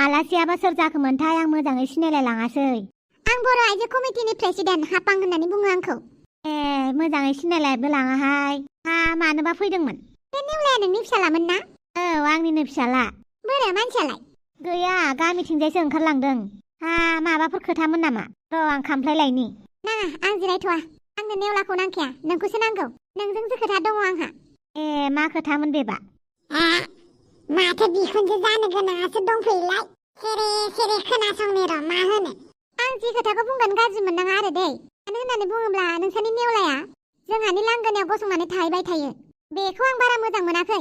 आलासियाबा सोर जाखोमोनथाय आं मोजाङै सिनायलाय लाङासै। आं बर' आइजो कमिटिनि प्रेसिडेन्ट हापां होननानै बुङो आंखौ। ए मोजाङै सिनायलायबो लाङाहाय। मानोबा फैदोंमोन? बे नेवलाया नोंनि फिसालामोन ना? औ आंनिनो फिसाला। बोरो मानसियालाय? गैया गामिथिंजायसो ओंखारलांदों। माबाफोर खोथामोन नामा? र' आं खामफ्लाय लायनि। नाङा आं जिरायथ'वा। आंनो नेवलाखौ नांखाया, नोंखौसो नांगौ। नोंजोंसो खोथा दङ आंहा। ए मा खोथामोन बेबा? माथो बिखुनजो जानो गोनाङासो दंफैयोलाय। सेरे सेरे खोनासंनि र' मा होनो। आं जि खोथाखौ बुंगोन गाज्रि मोननाङा आरो दै। मानो होननानै बुङोब्ला नोंसोरनि नेवलाया जोंहानि लांगोनायाव गसंनानै थाहैबाय थायो। बेखौ आं बारा मोजां मोनाखै।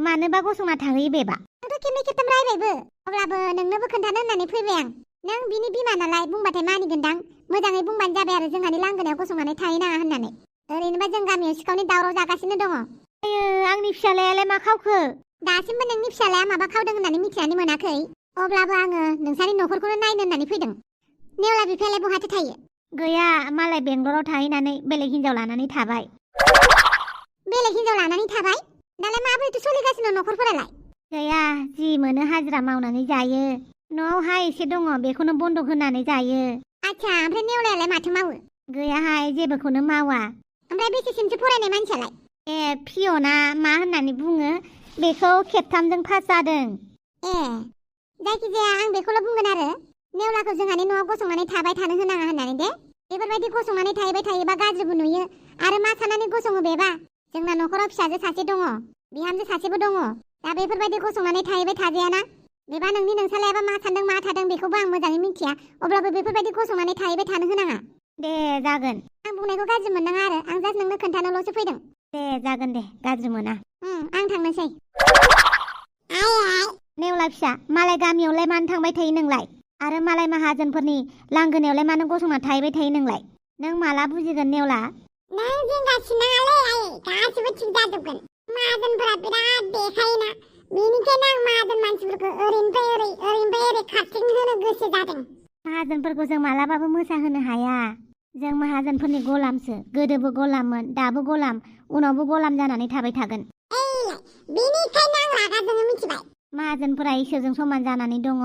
मानोबा गसंना थाहैयो बेबा? आंथ' खेबनै खेबथाम रायबायबो। अब्लाबो नोंनोबो खोन्थानो होननानै फैबाय आं। नों बिनि बिमा नालाय बुंबाथाय मानिगोनदां। मोजाङै बुंबानो जाबाय आरो जोंहानि लांगोनायाव गसंनानै थाहैनाङा होननानै। ओरैनोबा जों गामियाव सिखावनि दावराव जागासिनो दङ। आंनि फिसालायालाय मा खावखो? दासिमबो नोंनि फिसालाया माबा खावदों होननानै मिथिनानै मोनाखै। अब्लाबो आङो नोंसानि न'खरखौनो नायनो होननानै फैदों। नेवला बिफायालाय बहाथो थायो? गैया मालाय बेंगलराव थाहैनानै बेलेग हिनजाव लानानै थाबाय। बेलेग हिनजाव लानानै थाबाय? दालाय माबोरैथो सोलिगासिनो न'खरफोरालाय? गैया जि मोनो हाजिरा मावनानै जायो। न'आव हा एसे दङ बेखौनो बन्दक होनानै जायो। आच्छा ओमफ्राय नेवलायालाय माथो मावो? गैयाहाय जेबोखौनो मावा। ओमफ्राय बेसेसिमसो फरायनाय मानसियालाय? पियना मा होननानै बुङो बेखौ खेबथामजों पास जादों। जायखिजाया आं बेखौल' बुंगोन आरो नेवलाखौ जोंहानि न'आव गसंनानै थाबाय थानो होनाङा होननानै दे। बेफोरबायदि गसंनानै थाहैबाय थायोबा गाज्रिबो नुयो। आरो मा साननानै गसङो बेबा? जोंना न'खराव फिसाजो सासे दङ, बिहामजो सासेबो दङ। दा बेफोरबायदि गसंनानै थाहैबाय थाजायाना? बेबा नोंनि नोंसालायाबा मा सानदों मा थादों बेखौबो आं मोजाङै मिथिया। अब्लाबो बेफोरबायदि गसंनानै थाहैबाय थानो होनाङा। दे जागोन। आं बुंनायखौ गाज्रि मोननाङा आरो आं जास्ट नोंनो खोन्थानोल'सो फैदों। दे जागोन दे गाज्रि मोना। आं थांनोसै। नेवला फिसा मालाय गामियावलाय मानो थांबाय थायो नोंलाय? आरो मालाय माहाजोनफोरनि लांगोनायावलाय मानो गसंना थाहैबाय थायो नोंलाय? नों माला बुजिगोन नेवला? नों जिंगासिनाङालै गासिबो थिग जाजोबगोन। माहाजोनफोरा बिराद देखायोना। बेनिखायनो आं माहाजोन मानसिफोरखौ ओरैनिफ्राय ओरै खारथिं होनो गोसो जादों। माहाजोनफोरखौ जों मालाबाबो मोसाहोनो हाया। जों माहाजोनफोरनि गलामसो। गोदोबो गलाममोन, दाबो गलाम, उनावबो गलाम जानानै थाबाय थागोन। बेनिखायनो आं रागा जोङो मिथिबाय। माहाजोनफोरा इसोरजों समान जानानै दङ।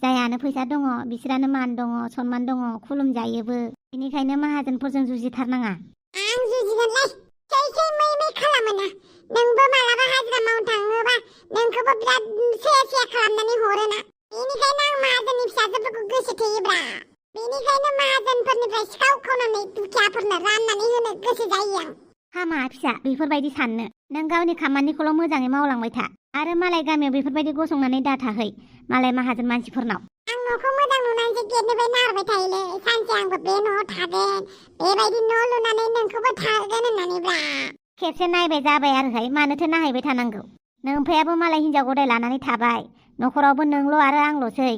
जायहानो फैसा दङ बिसोरानो मान दङ, सनमान दङ, खुलुमजायोबो। बेनिखायनो माहाजोनफोरजों जुजिथारनाङा। आं जुजिगोनलै। सै मै खालामोना। नोंबो मालाबा हाजिरा मावनो थाङोबा नोंखौबो बिराद सेया खालामनानै हरोना। बेनिखायनो आं माहाजोननि फिसाजोफोरखौ गोसो थोयोब्रा। बेनिखायनो माहाजोनफोरनिफ्राय सिखाव खावनानै दुखियाफोरनो राननानै होनो गोसो जायो आं। हामा फिसा बेफोरबायदि साननो। नों गावनि खामानिखौल' मोजाङै मावलांबाय था। आरो मालाय गामियाव बेफोरबायदि गसंनानै दाथाहै मालाय माहाजोन मानसिफोरनाव। आं न'खौ मोजां नुनानैसो गेटनिफ्राय नाहरबाय थायोलै। सानसे आंबो बे न'आव थागोन, बेबायदि न' लुनानै नोंखौबो थागोन होननानैब्रा। खेबसे नायबाय जाबाय आरोहाय मानोथो नायहैबाय थानांगौ? नोमफायाबो मालाय हिनजाव गदाय लानानै थाबाय। न'खरावबो नोंल' आरो आंल'सै।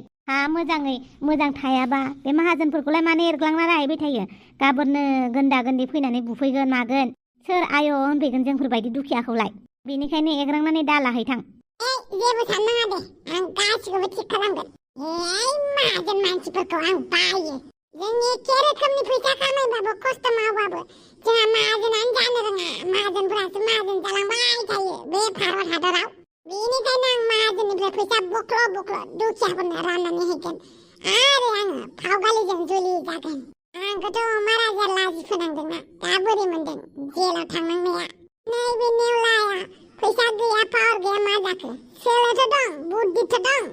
मोजाङै मोजां थायाबा बे माहाजोनफोरखौलाय मानो एरग्लांना रायबाय थायो? गाबोननो गोन्दा गोन्दै फैनानै बुफैगोन मागोन। सोर आय' होनफैगोन जोंफोरबायदि दुखियाखौलाय? बेनिखायनो एग्रांनानै दालाहै थां। जेबो साननाङा दे, आं गासिखौबो थिग खालामगोन। माहाजोन मानसिफोरखौ आं बायो। जों एखे रोखोमनि फैसा खामायबाबो खस्थ' मावबाबो जोंहा माहाजोनानो जानो रोङा। माहाजोनफोरासो माहाजोन जालांबाय थायो बे भारत हादराव। बेनिखायनो आं माहाजोननिफ्राय फैसा बख्ल' दुखियाफोरनो राननानै हैगोन। आरो आङो फावगालिजों जुलि जागोन। आंखौथ' महाराजाया लाजि फोनांदोंना। दा बोरै मोनदों जेलाव थांनांनाया? नैबे नेवलाया फैसा गैया पावार गैया मा जाखो? सोलोथ' दं, बुद्धिथ' दं।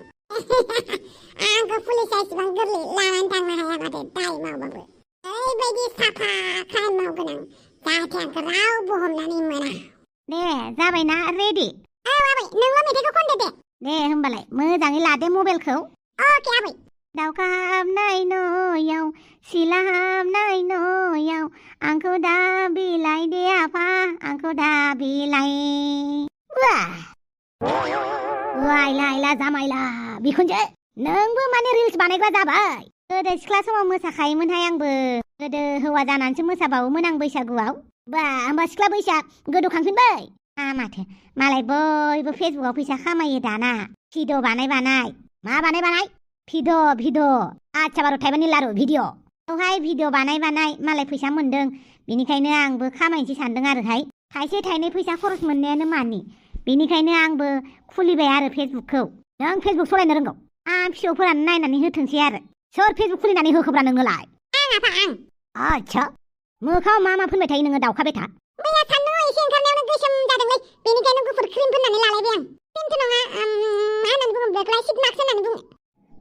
आंखौ पुलिसा इसेबां गोरलै लानानै थांनो हाया माथो दाय मावबाबो। ओरैबायदि साफा खामानि मावगोन आं जाहाथे आंखौ रावबो हमनानै मोना। दे जाबायना रेडि? आबै नोंल' मेथाइखौ खनदो दे। दे होमबालाय मोजाङै लादो मबाइलखौ। अके आबै। दाउखा हाबनाय न'याव सिला हाबनाय न'याव आंखौ दा बिलाइ दे आफा, आंखौ दा बिलाइ। वाइला जामाइला बिखुनजो नोंबो माने रिल्स बानायग्रा जाबाय। गोदो सिख्ला समाव मोसाखायोमोनहाय आंबो। गोदो हौवा जानानैसो मोसाबावोमोन आं बैसागुआव। होमबा सिख्ला बैसाग गोदोखांफिनबाय। माथो मालाय बयबो फेसबुकआव फैसा खामायो दाना। भिडिअ बानाय। मा बानाय? भिडिअ। आच्छा 12 थाइबानि लारु भिडिअ। बेवहाय भिडिअ बानाय मालाय फैसा मोनदों। बेनिखायनो आंबो खामायनोसै सानदों आरोहाय। थाइसे थाइनै फैसा खरस मोननायानो मानि। बेनिखायनो आंबो खुलिबाय आरो फेसबुकखौ। नों फेसबुक सलायनो रोंगौ? फिसौफोरा नायनानै होथोंसै आरो सोर फेसबुक खुलिनानै होखोब्रा नोंनोलाय आं आफा आं आच्छा मोखाङाव मा फोनबाय थायो नोङो दाउखा बेथा मैया सान्दुं एसे ओंखारनायावनो गोसोम जादोंलै बेनिखायनो गुफुर क्रिम फोननानै लालायबाय आं क्रिमथ' नङा मा होननानै बुङो ब्लेक लाइट मार्क्स होननानै बुङो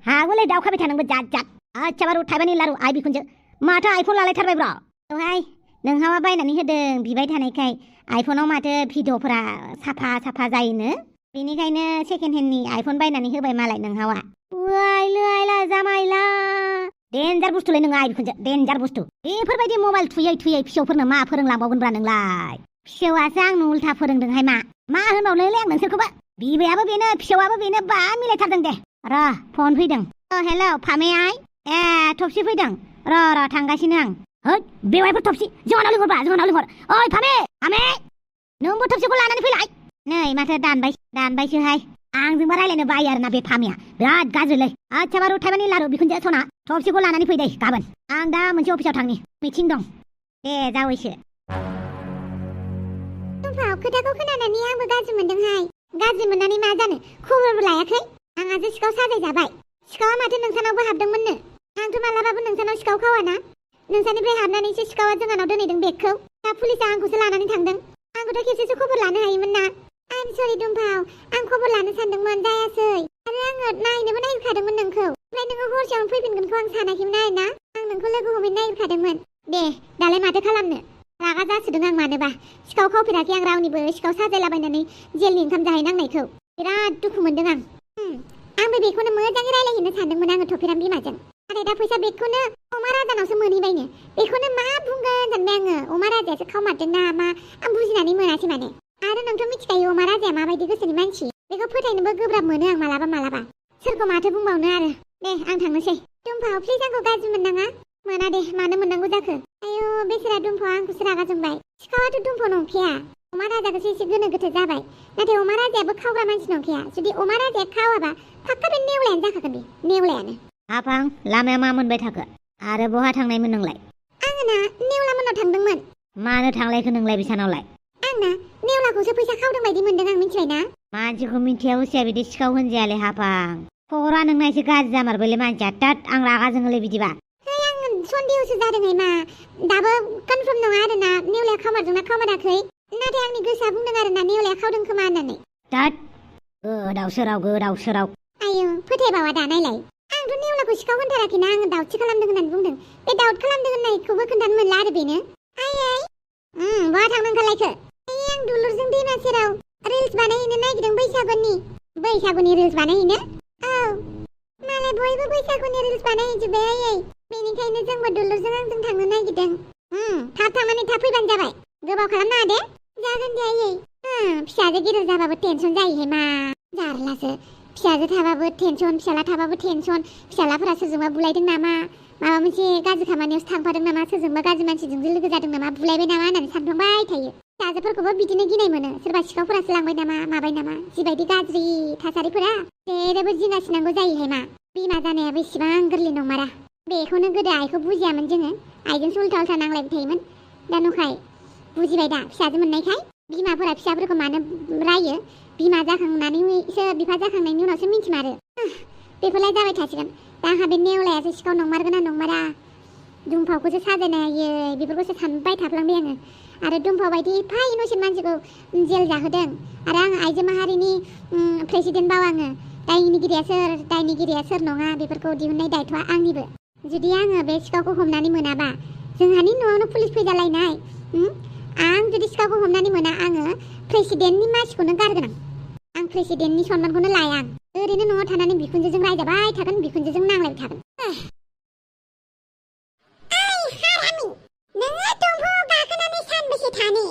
हागौलै दाउखा बेथा नोंबो जात जात आच्छा बारु थाइबानि लारु आइ बिखुनजो माथो आइफन लालायथारबायब्रा औहाय नोंहाबा बायनानै होदों बिबाय थानायखाय आइफनाव माथो भिडिअफोरा साफा साफा जायोनो बेनिखायनो सेकेन्ड हेन्डनि आइफन बायनानै होबाय मालाय नोंहावा आइलो आइला जामाइला डेन्जार बुस्थुलै नोङो आइ बिखुनजो डेन्जार बुस्थु बेफोरबायदि मबाइल थुयै थुयै फिसौफोरनो मा फोरोंलांबावगोनब्रा नोंलाय फिसौआसो आंनो उल्था फोरोंदोंहाय मा होनबावनोलै आं नोंसोरखौबो बिबायाबो बेनो फिसौआबो बेनो बा मिलायथारदों दे र' फन फैदों हेलौ फामे आइ ए थबसि फैदों र' थांगासिनो आं होद बेवाइफोर थबसि जोंहानाव लिंहरब्रा जोंहानाव लिंहर ओइ फामे नोंबो थबसिखौ लानानै फैलाय नै माथो दानबायसोहाय आंजोंबा रायलायनो बायो आरोना बे फामिया बिराद गाज्रिलै आच्छा बारु थाइबानि लारु बिखुनजो सना थबसिखौ लानानै फै दे गाबोन आं दा मोनसे अफिसाव थांनि मिटिं दं दे जावैसो दुम्फाव खोथाखौ खोनानानै आंबो गाज्रि मोनदोंहाय गाज्रि मोननानै मा जानो खबरबो लायाखै आंहासो सिखाव साजायजाबाय सिखावा माथो नोंसानावबो हाबदोंमोननो आंथ' मालाबाबो नोंसानाव सिखाव खावाना नोंसानिफ्राय हाबनानैसो सिखावा जोंहानाव दोनहैदों बेगखौ दा पुलिसा आंखौसो लानानै थांदों आंखौथ' खेबसेसो खबर लानो हायोमोन ना आइम सरि दुम्फाव आं खबर लानो सानदोंमोन जायासै आरो आङो नायनोबो नागिरखादोंमोन नोंखौ ओमफ्राय नोङो हरसेयावनो फैफिनगोनखौ आं सानाखैमोन आरोना आं नोंखौ लोगो हमैनो नागिरखादोंमोन दे दालाय माथो खालामनो रागा जासोदों आं मानोबा सिखाव खावफेराखै आं रावनिबो सिखाव साजायलाबायनानै जेलनि ओंखाम जाहैनांनायखौ बिराद दुखु मोनदों आंबो बेखौनो मोजाङै रायलायहैनो सानदोंमोन आङो थफिराम बिमाजों नाथाय दा फैसा बेगखौनो अमा राजानावसो मोनहैबायनो बेखौनो मा बुंगोन सानबाय आङो अमा राजायासो खावमारदों ना मा आं बुजिनानै मोनासै माने आरो नोंथ' मिथिखायो अमा राजाया माबायदि गोसोनि मानसि बेखौ फोथायनोबो गोब्राब मोनो आं मालाबा सोरखौ माथो बुंबावनो आरो दे आं थांनोसै दुम्फाव प्लिज आंखौ गाज्रि मोननाङा मोना दे मानो मोननांगौ जाखो आयौ बेसेरा दुम्फाव आंखौसो रागा जोंबाय सिखावाथ' दुम्फाव नंखाया अमा राजाखौसो एसे गोनो गोथो जाबाय नाथाय अमा राजायाबो खावग्रा मानसि नंखाया जुदि अमा राजाया खावाबा फाक्का बे नेवलायानो जाखागोन बे नेवलायानो आफां लामाया मा मोनबाय थाखो आरो बहा थांनायमोन नोंलाय आङो ना नेवला मोननाव थांदोंमोन मानो थांलायखो नोंलाय बिसानावलाय आंना नेवलाखौसो फैसा खावदों बायदि मोनदों आं मिथिबायना मानसिखौ मिथिया हुसिया बिदि सिखाव होनजायालै हाफां खरा नोंना एसे गाज्रि जामारबायलै मानसिया तात आं रागा जोङोलै बिदिबा आं सन्देहसो जादोंहाय मा दाबो कनफार्म नङा आरोना नेवलाया खावमारदोंना खावमाराखै नाथाय आंनि गोसोआ बुंदों आरोना नेवलाया खावदों खोमा होननानै तात गोदाव सोराव आयौ फोथायबावा दानायलाय आंथ' नेवलाखौ सिखाव होनथाराखैना आङो दाउटसो खालामदों होननानै बुंदों बे दाउट खालामदों होननायखौबो खोन्थानो मोनला आरो बेनो बहा थांनो ओंखारलायखो आं दुलुरजों दैमा सेराव रिल्स बानायहैनो नागिरदों बैसागुनि रिल्स बानायहैनो औ मालाय बयबो बैसागुनि रिल्स बानायहैजोब्बाय आयै बेनिखायनो जोंबो दुलुरजों आंजों थांनो नागिरदों थाब थांनानै थाब फैबानो जाबाय गोबाव खालामनाङा दे जागोन दे आयै फिसाजो गिदिर जाबाबो टेनसन जायोहाय मा जारलासो फिसाजो थाबाबो टेनसन फिसाला थाबाबो टेनसन फिसालाफोरा सोरजोंबा बुलायदों नामा माबा मोनसे गाज्रि खामानियावसो थांफादों नामा सोरजोंबा गाज्रि मानसिजों लोगो जादों नामा बुलायबाय नामा होननानै सानफ्लांबाय थायो फिसाजोफोरखौबो बिदिनो गिनाय मोनो सोरबा सिखावफोरासो लांबाय नामा माबाय नामा जिबायदि गाज्रि थासारिफोरा जेरैबो जिंगासिनांगौ जायोहाय मा बिमा जानायाबो इसिबां गोरलै नंमारा बेखौनो गोदो आइखौ बुजियामोन जोङो आइजोंसो उल्था नांलायबाय थायोमोन दा नुखाय बुजिबाय दा फिसाजो मोननायखाय बिमाफोरा फिसाफोरखौ मानो रायो बिमा जाखांनानैसो बिफा जाखांनायनि उनावसो मिन्थिमारो बेफोरलाय जाबाय थासिगोन दा आंहा बे नेवलायासो सिखाव नंमारगोना नंमारा दुम्फावखौसो साजायनो हायो बेफोरखौसो सानबाय थाफ्लांबाय आङो आरो दुम्फाव बायदि एफा इन'सेन्ट मानसिखौ जेल जाहोदों आरो आं आइजो माहारिनि प्रेसिडेन्ट बाव आङो दायनिगिरिया सोर नङा बेफोरखौ दिहुननाय दायथ'आ आंनिबो जुदि आङो बे सिखावखौ हमनानै मोनाबा जोंहानि न'आवनो पुलिस फैजालायनाय आं जुदि सिखावखौ हमनानै मोना आङो प्रेसिडेन्टनि मासिखौनो गारगोन आं प्रेसिडेन्टनि सनमानखौनो लाया आं ओरैनो न'आव थानानै बिखुनजोजों रायजाबाय थागोन बिखुनजोजों नांलायबाय थागोन नोङो दंफाङाव गाखोनानै सानबेसे थानो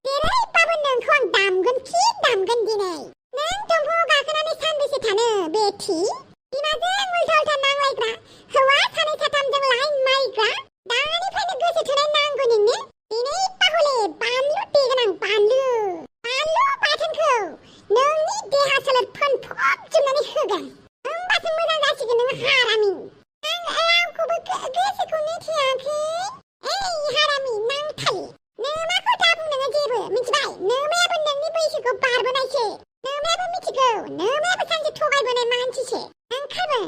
जेरैबाबो नोंखौ आं दामगोन दिनै नों दंफाङाव गाखोनानै सानबेसे थानो बेथि बिमाजों उल्था नांलायग्रा हौवा सानै साथामजों लाइन मारिग्रा दानिफ्रायनो गोसो थोनाय नांगौ नोंनो दिनै हले बानलु देगोन आं बानलु बाथोनखौ नोंनि देहा सोलेर फोनफबजोबनानै होगोन होमबासो मोजां जासिगोन नों हारामि आं रावखौबो गोसोखौ मिथियाखै हारामि नांथालि नोमाखौ दा बुं नोङो जेबो मिथिबाय नोमायाबो नोंनि बैसोखौ बारबोनायसो नोमायाबो मिथिगौ नोमायाबो सानसे थगायबोनाय मानसिसो ओंखायनो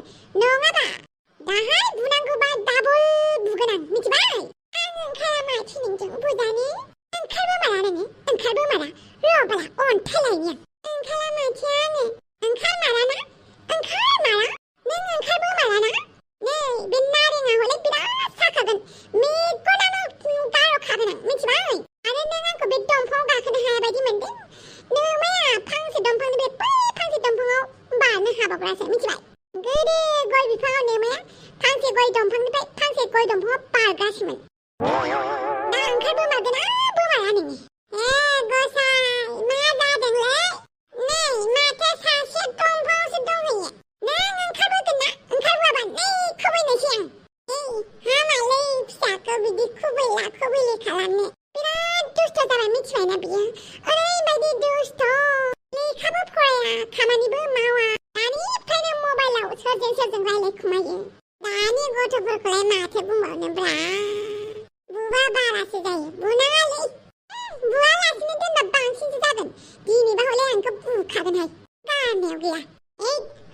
मावग्रासो मिथिबाय गोदो गय बिफाङाव नेमाया फांसे गय दंफांनिफ्राय फांसे गय दंफाङाव बारगासिमोन दा ओंखारबोमारगोन बोमाया नोङो गसाइ मा जादोंलै नै माथो सासे दंफाङावसो दंहैयो नों ओंखारबोगोन ना ओंखारबोआबा नै खुबैनोसै आं हामालै फिसाखौ बिदि खुबैला खुबैलि खालामनो बिराद दुस्ट जाबाय मिथिबायना बियो ओरैबायदि दुस्ट लेखाबो फराया खामानिबो मावा दानिफ्रायनो मबाइलाव सोरजों रायलायखुमायो दानि गथ'फोरखौलाय माथो बुंबावनोब्रा बुबा बारासो जायो बुनाङालै बुवालासिनो दोनबा बांसिनसो जागोन दिनैबा हले आंखौ बुखागोनहाय गारनायाव गैया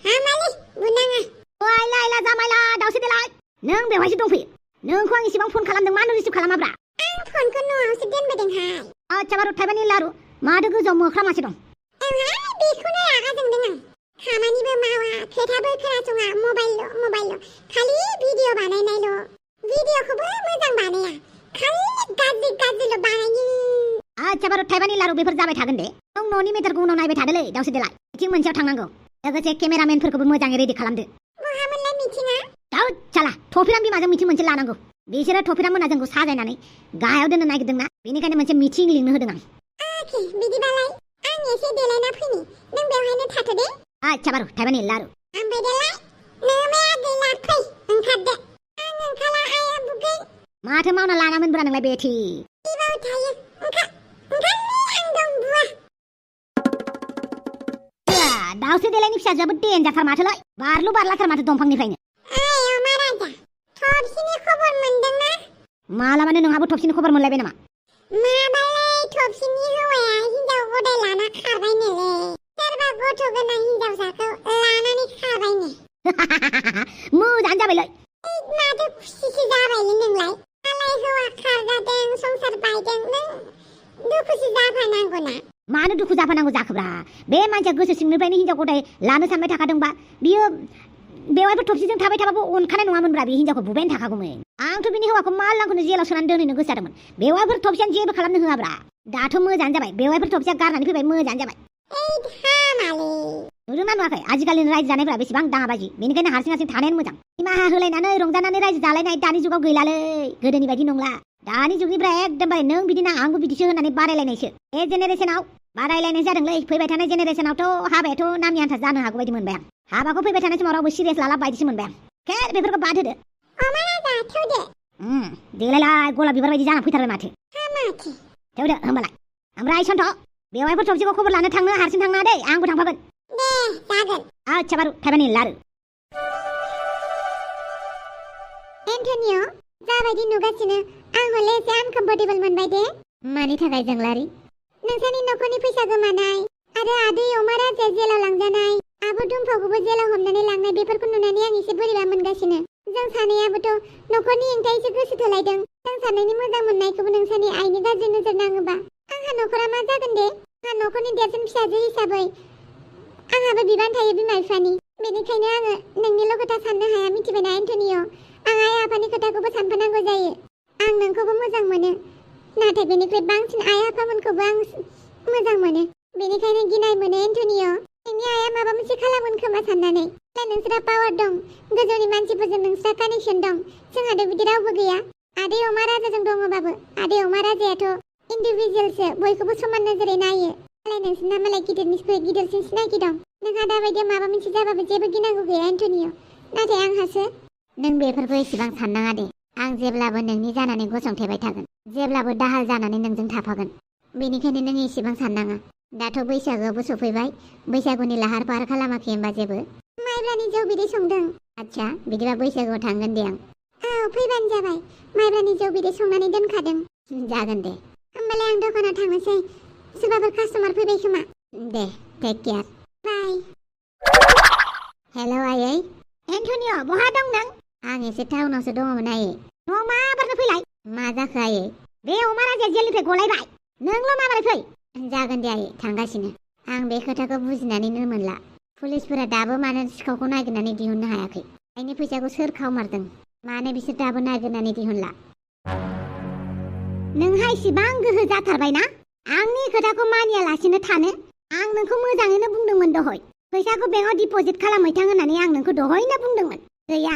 हामालै बुनाङा लायला जामायला दाउसे देलाय नों बेवहायसो दंफैयो नोंखौ आं इसेबां फन खालामदों मानो रिसिभ खालामाब्रा आं फनखौ न'आवसो दोनबोदोंहाय आच्छा बारु थाइबानि लारु माथो गोजौआव मोख्रा मासे दं बेखौनो रागा जोंदों आं खामानिबो मावा खोथाबो खोनासङा मबाइल खालि भिडिअ बानायनायल' भिडिअखौबो मोजां बानाया खालि गाज्रिल' बानायो आच्छा बारु थाइबानि लारु बेफोर जाबाय थागोन दे नों न'नि मेटारखौ उनाव नायबाय थादोलै दाउसे देलाय मिथिं मोनसेयाव थांनांगौ लोगोसे केमेरामेनफोरखौबो मोजाङै रेडि खालामदो बहामोनलाय मिथिङा दाउ चाला थफिराम बिमाजों मिथिं मोनसे लानांगौ बिसोरो थफिराम मोना जोंखौ साजायनानै गाहायाव दोननो नागिरदोंना बेनिखायनो मोनसे मिथिं लिंनो होदों आं अके बिदिबालाय आं एसे देलायना फैनि नों बेवहायनो थाथ' दे आच्छा बारु थाइबानि लारु ओमफ्राय देलाय नोमाया गैला फै ओंखारदो आं ओंखारा आइया बुगोन माथो मावना लानामोनब्रा नोंलाय बेथि इबाव थायो ओंखारलै आं दं बुवा दाउसे देलायनि फिसाजोआबो देनजारथार माथोलाय बारलु बारलाथार माथो दंफांनिफ्रायनो अमा राजा थबसिनि खबर मोनदोंना मालाबानो नोंहाबो थबसिनि खबर मोनलायबाय नामा माबालाय थबसिनि हौवाया हिनजाव गदाय लाना खारबायनोलै सोरबा गथ' गोनां हिनजावसाखौ लानानै खारबायनो मोजाङानो जाबायलै माथो खुसिसो जाबायलै नोंलाय आलाय हौवा खारजादों संसार बायदों नों दुखुसो जाफानांगौना मानो दुखु जाफानांगौ जाखोब्रा बे मानसिया गोसो सिंनिफ्रायनो हिनजाव गदाय लानो सानबाय थाखादोंबा बियो बेवहायबो थबसिजों थाबाय थाबाबो अनखानाय नङामोनब्रा बे हिनजावखौ बुबायनो थाखागौमोन आंथ' बिनि हौवाखौ मालांखौनो जेलाव सोनानै दोनहैनो गोसो जादोंमोन बेवहायफोर थबसियानो जेबो खालामनो होआब्रा दाथ' मोजाङानो जाबाय बेवहायफोर थबसिया गारनानै फैबाय मोजाङानो जाबाय नुदोंना नुवाखै आजिखालिनि रायजो जानायफ्रा बेसेबां दाङाबाजि बेनिखायनो हारसिं थानायानो मोजां निमाहा होलायनानै रंजानानै रायजो जालायनाय दानि जुगाव गैलालै गोदोनि बायदि नंला दानि जुगनिफ्राय एकदमबारे नों बिदिना आंबो बिदिसो होननानै बारायलायनायसो बे जेनेरेसनाव बारायलायनाय जादोंलै फैबाय थानाय जेनेरेसनावथ' हाबायाथ' नामनि आन्था जानो हागौ बायदि मोनबाय आं हाबाखौ फैबाय थानाय समाव रावबो सिरियास लाला बायदिसो मोनबाय आं खेर बेफोरखौ बाद होदो देलायलाय गलाब बिबार बायदि जाना फैथारबाय माथो थेवदो होमबालाय ओमफ्राय सन्थ' बेवहायफोर थबसिखौ खबर लानो थांनो हारसिं थांना दै आंबो थांफागोन दे जागोन आच्छा बारु थाइबानि लारु एन्टनिय' जाबायदि नुगासिनो आं हले एसे आनकम्फर्टेबल मोनबाय दे मानि थाखाय जोंलारि नोंसानि न'खरनि फैसा गोमानाय आरो आदै अमा राजाया जेलाव लांजानाय आब' दुम्फावखौबो जेलाव हमनानै लांनाय बेफोरखौ नुनानै आं एसे बोरैबा मोनगासिनो जों सानैयाबोथ' न'खरनि हेंथायैसो गोसो थोलायदों जों सानैनि मोजां मोननायखौबो नोंसानि आइनि गाज्रि नोजोर नाङोबा आंहा न'खरा मा जागोन दे आंहा न'खरनि देरसिन फिसाजो हिसाबै आंहाबो बिबान थायो बिमा बिफानि बेनिखायनो आङो नोंनिल' खोथा साननो हाया मिथिबायना एन्टनिय' आं आइ आफानि खोथाखौबो सानफानांगौ जायो आं नोंखौबो मोजां मोनो नाथाय बेनिफ्राय बांसिन आइ आफामोनखौबो आं मोजां मोनो बेनिखायनो गिनाय मोनो एन्टनिय' नोंनि आइया माबा मोनसे खालामगोन खोमा साननानै नोंस्रा पावार दं गोजौनि मानसिफोरजों नोंस्रा कानेक्सन दं जोंहाथ' बिदि रावबो गैया आदै अमा राजाजों दङबाबो आदै अमा राजायाथ' इन्डिभिजुवेलसो बयखौबो समान नोजोरै नायो मालाय नोंसोरना मालाय गिदिरनिख्रुइ गिदिरसिन सिनायथि दं नोंहा दाबायदियाव माबा मोनसे जाबाबो जेबो गिनांगौ गैया एन्टनिय' नाथाय आंहासो नों बेफोरखौ एसेबां साननाङा दे आं जेब्लाबो नोंनि जानानै गसंथेबाय थागोन जेब्लाबो दाहाल जानानै नोंजों थाफागोन बेनिखायनो नों एसेबां साननाङा दाथ' बैसागोआवबो सफैबाय बैसागुनि लाहार फाहार खालामाखै होमबा जेबो माइब्रानि जौ बिदै संदों आच्छा बिदिबा बैसागुआव थांगोन दे आं औ फैबानो जाबाय माइब्रानि जौ बिदै संनानै दोनखादों जागोन दे होमबालाय आं दखानाव थांनोसै सोरबाफोर कास्टमार फैबाय खोमा दे टेक केयार बाय हेल' आयै एन्टनिय' बहा दं नों आं एसे टाउनावसो दङमोन आयै न'आव माबारनो फैलाय मा जाखो आयै बे अमा राजाया जेलनिफ्राय गलायबाय नोंल' माबारै फै जागोन दे आयै थांगासिनो आं बे खोथाखौ बुजिनानैनो मोनला पुलिसफोरा दाबो मानो सिखावखौ नागिरनानै दिहुननो हायाखै आइनि फैसाखौ सोर खावमारदों मानो बिसोर दाबो नागिरनानै दिहुनला नोंहा इसिबां गोहो जाथारबायना आंनि खोथाखौ मानियालासिनो थानो आं नोंखौ मोजाङैनो बुंदोंमोन दहय फैसाखौ बेंकआव डिपजिट खालामहैथां होननानै आं नोंखौ दहायनो बुंदोंमोन। गैया,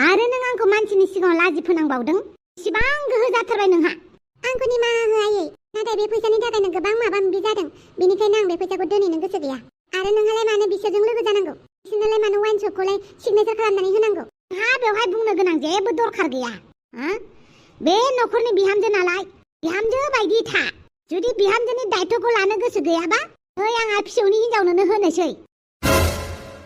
आरो नों आंखौ मानसिनि सिगाङाव लाजि फोनांबावदों। इसिबां गोहो जाथारबाय नोंहा। आंखौ निमाहा हो आयै, नाथाय बे फैसानि थाखायनो गोबां माबा माबि जादों। बेनिखायनो आं बे फैसाखौ दोनैनो गोसो गैया। आरो नोंहालाय मानो बिसोरजों लोगो जानांगौ? बिसोरनोलाय मानो वाइन शपखौलाय सिगनेचार खालामनानै होनांगौ? नोंहा बेवहाय बुंनो गोनां जेबो दरखार गैया। बे न'खरनि बिहामजो नालाय, बिहामजो बायदि था। जुदि बिहामजोनि दायित्वखौ लानो गोसो गैयाबा नै आंहा फिसौनि हिनजावनोनो होनोसै।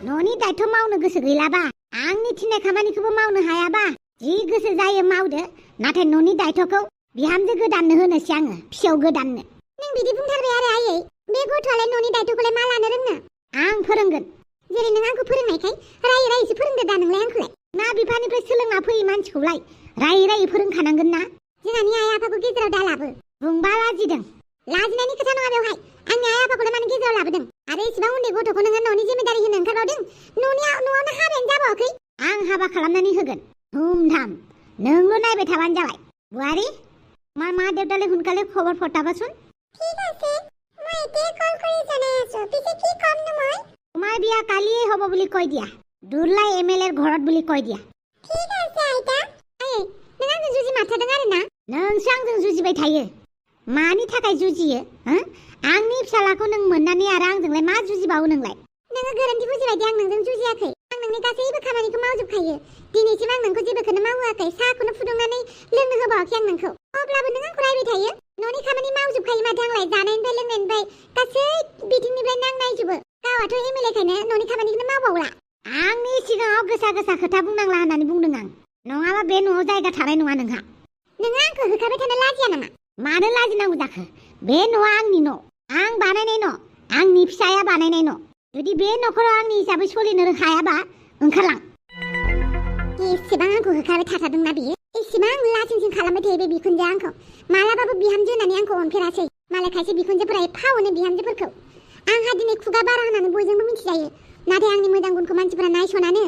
न'नि दायित्व मावनो गोसो गैलाबा, आंनि थिननाय खामानिखौबो मावनो हायाबा जि गोसो जायो मावदो, नाथाय न'नि दायित्वखौ बिहामजो गोदाननो होनोसै आङो, फिसौ गोदाननो। नों बिदि बुंथारबाय आरो आयै, बे गथ'आलाय न'नि दायित्वखौलाय मा लानो रोंनो? आं फोरोंगोन। जेरै नों आंखौ फोरोंनायखाय रायै रायैसो फोरोंदो दा नोंलाय आंखौलाय। ना बिफानिफ्राय सोलोंना फैयै मानसिखौलाय रायै रायै फोरोंखानांगोन ना। जोंहानि आइ आफाखौ गेजेराव दा लाबो। बुंबा लाजिदों। लाजिनायनि खोथा नङा बेवहाय। आंनि आइ आफाखौलाय मानो गेजेराव लाबोदों? आरो इसिबां उन्दै गथ'खौ नोङो न'नि जिम्मेदारि होनो ओंखारबावदों? न'आवनो हाबायानो जाबावाखै। आं हाबा खालामनानै होगोन, धुमधाम। नोंल' नायबाय थाबानो जाबाय। बुआरी, मा দেউতালে সোনকালে খবৰ পঠাবাচোন। ঠিক আছে, মই এতিয়া কল কৰি জনাই আছো। পিছে কি কমনো মই? তোমাৰ বিয়া কালিয়ে হ'ব বুলি কৈ দিয়া। দুৰ্লাই এমএলএৰ ঘৰত বুলি কৈ দিয়া। ঠিক আছে আইতা। আयै, नों आंजों जुजि माथादों आरो ना? नोंसो आंजों जुजिबाय थायो। मानि थाखाय जुजियो? आंनि फिसालाखौ नों मोननानै आरो आंजोंलाय मा जुजिबावो नोंलाय? नोङो गोरोन्थि बुजिबाय दे, आं नोंजों जुजियाखै। आं नोंनि गासैबो खामानिखौ मावजोबखायो। दिनैसिम आं नोंखौ जेबोखौनो मावहोआखै। साहाखौनो फुदुंनानै लोंनो होबावाखै आं नोंखौ। अब्लाबो नों आंखौ रायबाय थायो। न'नि खामानि मावजोबखायो माथो आंलाय, जानायनिफ्राय लोंनायनिफ्राय गासै बिथिंनिफ्रायनो आं नायजोबो। गावआथ' एमएलएखायनो न'नि खामानिखौनो मावबावला। आंनि सिगाङाव गोसा गोसा खोथा बुंनांला होननानै बुंदों आं। नङाबा बे न'आव जायगा थानाय नङा नोंहा। नोङो आंखौ होखारबाय थानो लाजिया नामा? मानो लाजिनांगौ जाखो? बे न'आ आंनि न', आं बानायनाय न', आंनि फिसाया बानायनाय न'। जुदि बे न'खराव आंनि हिसाबै सोलिनो हायाबा ओंखारलां। एसेबां आंखौ होखारबाय थाथारदोंना बियो? एसेबां लासिंसिं खालामबाय थायो बे बिखुनजोआ आंखौ। मालाबाबो बिहामजो होननानै आंखौ अनफेरासै। मालाय खायसे बिखुनजोफोरा एफा अनो बिहामजोफोरखौ। आंहा दिनै खुगा बारा होननानै बयजोंबो मिथिजायो। नाथाय आंनि मोजां गुनखौ मानसिफोरा नायस'नानो।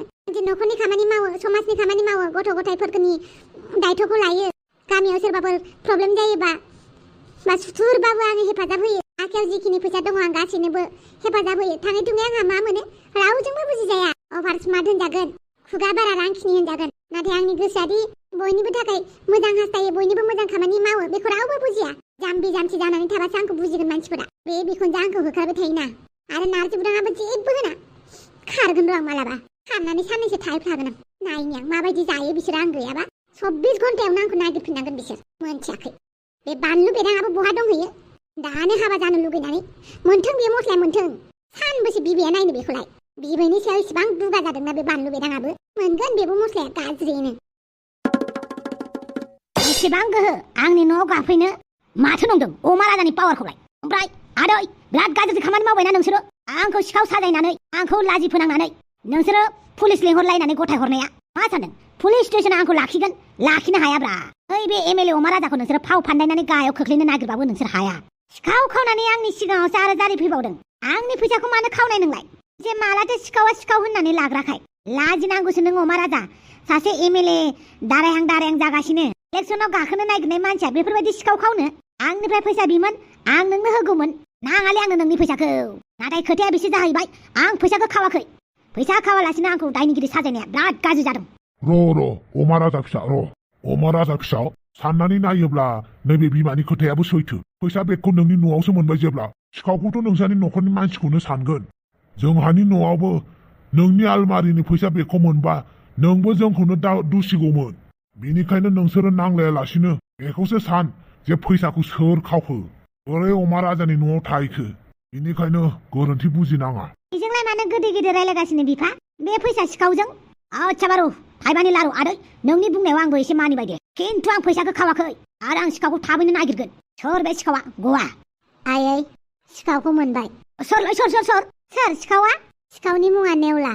न'खरनि खामानि मावो, समाजनि खामानि मावो, गथ' गथायफोरनि दायित्वखौ लायो। गामियाव सोरबाफोर प्रब्लेम जायोबा बा सुथुरबाबो आङो हेफाजाब होयो। आखायाव जिखिनि फैसा दङ आं गासैनोबो हेफाजाब होयो। थाङै थुङै आंहा मा मोनो? रावजोंबो बुजिजाया। अभार स्मार्ट होनजागोन, खुगा बारा रांखिनि होनजागोन। नाथाय आंनि गोसोआदि बयनिबो थाखाय मोजां हास्थायो, बयनिबो मोजां खामानि मावो, बेखौ रावबो बुजिया। जाम्बि जाम्बि जानानै थाबासो आंखौ बुजिगोन मानसिफोरा। बे बिखुनजोआ आंखौ होखारबाय थायोना। आरो नारजि बुदाङाबो जेबो होना। खारगोन र' आं मालाबा। खारनानै साननैसो थाहैफ्लागोन आं। नायनि आं माबायदि जायो बिसोर आं गैयाबा। 24 घन्टायावनो आंखौ नागिरफिननांगोन बिसोर। मोनथियाखै? बे बानलु बेदाङाबो बहा दंहैयो? दानो हाबा जानो लुगैनानै मोनथों बे मस्लाया मोनथों। सानबेसे बिबैया नायनो बेखौलाय? बिबैनि सायाव इसिबां दुगा जादोंना बे बानलु बेदाङाबो। मोनगोन बेबो मस्लाया गाज्रियैनो। एसेबां गोहो आंनि न'आव गाफैनो? माथो नंदों अमा राजानि पावारखौलाय? ओमफ्राय आदै, बिराद गाज्रि खामानि मावबायना नोंसोरो। आंखौ सिखाव साजायनानै, आंखौ लाजि फोनांनानै नोंसोरो पुलिस लिंहरलायनानै गथाय हरनाया मा सानदों? पुलिस स्टेशना आंखौ लाखिगोन? लाखिनो हायाब्रा। ओइ बे एमएलए अमा राजाखौ नोंसोरो फाव फान्दायनानै गाहायाव खोख्लैनो नागिरबाबो नोंसोर हाया। सिखाव खावनानै आंनि सिगाङावसो आरो जारि फैबावदों। आंनि फैसाखौ मानो खावनाय नोंलाय? जे मालाथो सिखावा सिखाव होननानै लाग्राखाय। लाजिनांगौसो नों अमा राजा। सासे एमएलए दारायहां जागासिनो। इलेक्सनाव गाखोनो नागिरनाय मानसिया बेफोरबायदि सिखाव खावनो? आंनिफ्राय फैसा बिमोन, आं नोंनो होगौमोन। नाङालै आंनो नोंनि फैसाखौ। नाथाय खोथाया बिसो जाहैबाय, आं फैसाखौ खावाखै। फैसा खावालासिनो आंखौ दायनिगिरि साजायनाया बिराद गाज्रि जादों। र' अमा राजा फिसा र'। अमा राजा फिसा, साननानै नायोब्ला नैबे बिमानि खोथायाबो सैथो। फैसा बेगखौ नोंनि न'आवसो मोनबाय जेब्ला, सिखावखौथ' नोंसानि न'खरनि मानसिखौनो सानगोन। जोंहानि न'आवबो नोंनि आलमारिनि फैसा बेगखौ मोनबा नोंबो जोंखौनो दुसिगौमोन। बेनिखायनो नोंसोरो नांलायालासिनो बेखौसो सान जे फैसाखौ सोर खावखो, बोरै अमा राजानि न'आव थाहैखो। बेनिखायनो गोरोन्थि बुजिनाङा। बेजोंलाय मानो गोदै गोदै रायलायगासिनो बिफा? बे फैसा सिखावजों? आच्छा बारु, थाइबानि लारु आदै, नोंनि बुंनायाव आंबो एसे मानिबाय दे। खिन्थु आं फैसाखौ खावाखै आरो आं सिखावखौ थाबैनो नागिरगोन। सोर बे सिखावा? गवा। आयै, सिखावखौ मोनबाय। सोरलाय सोर? सोर सिखावा? सिखावनि मुङा नेवला।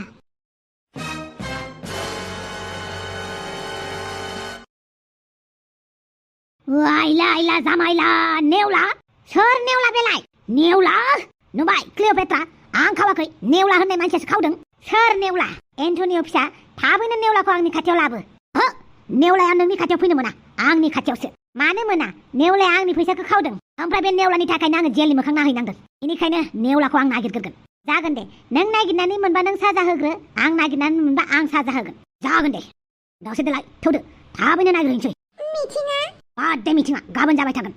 आइला जामाइला नेवला? सोर नेवला बेलाय? नेवला? नुबाय क्लिअपेट्रा, आं खावाखै। नेवला होननाय मानसियासो खावदों। सोर नेवला? एन्टनिय फिसा, थाबैनो नेवलाखौ आंनि खाथियाव लाबो। नेवलाया नोंनि खाथियाव फैनो मोना, आंनि खाथियावसो। मानो मोना? नेवलाया आंनि फैसाखौ खावदों। ओमफ्राय बे नेवलानि थाखायनो आङो जेलनि मोखां नाहैनांगोन। बेनिखायनो नेवलाखौ आं नागिरग्रोगोन। जागोन दे नों नागिरनानै मोनबा नों साजा होग्रो आं नागिरनानै मोनबा आं साजा होगोन जागोन दे दसे दोलाय थौदो थाबैनो नागिरहैनोसै मिथिङा बाद दे मिथिङा गाबोन जाबाय थागोन